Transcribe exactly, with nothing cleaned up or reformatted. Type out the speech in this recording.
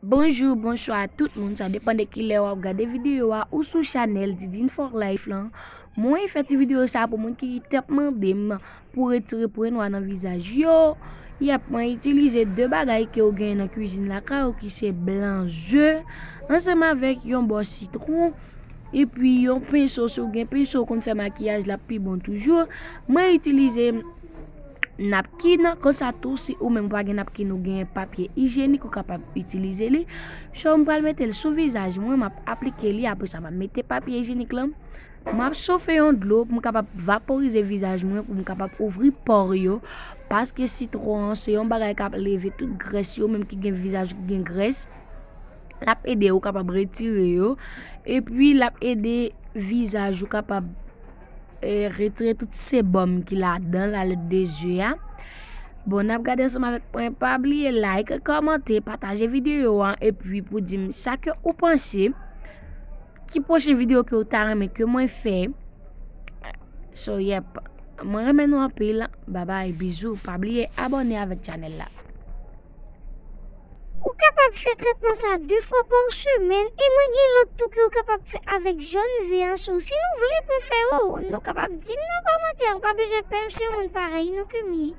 Bonjou, bonswa tout moun, sa depann de kilè w ap gade videyo a ou sou chanèl Didine for Life lan. Mwen fè ti videyo sa pou moun ki t ap mande m pou retire pwen nwa nan vizaj yo. Yèp, mwen itilize de bagay ke w genyen nan kwizin lakay ou ki se blan ze ansanm avèk yon bò sitwon. Epi yon penso, si w gen penso, w konn fè makiyaj, l ap pi bon toujou. Mwen itilize napkin, konsa tou, si ou menm ou pa gen napkin, ou gen papye ijyenik, ou kapab itilize li. So, m pral mete l sou vizaj mwen, m ap aplike li, apre sa, m ap mete papye ijyenik lan. M ap chofe yon dlo pou m kapab vaporize vizaj mwen, pou m kapab ouvri pò yo, paske sitwon an se yon bagay k ap leve tout grès yo, menm ki gen vizaj ki gen grès. L ap ede ou kapab retire yo. Epi l ap ede vizaj ou kapab, eh, retire tout sebòm ki ladan l, la lèt de zye a. Bon, n ap gade ansanm avèk mwen. Pa bliye like, kòmante, pataje videyo a, epi pou di m sa ke ou panse. Ki pwochen videyo ke ou ta renmen ke mwen fè? So, yèp. Mwen renmen nou anpil. Babay, bizou. Pa bliye abòne avèk chanèl la. Ou kapab fè tretman sa de fwa pa semèn, e mwen gen lòt tou ke ou kapab fè avèk jòn ze a. So, si nou vle pou fè yo, nou kapab di m nan kòmantè, ou pa bezwen pè, m se yon moun parèy nou ke m ye.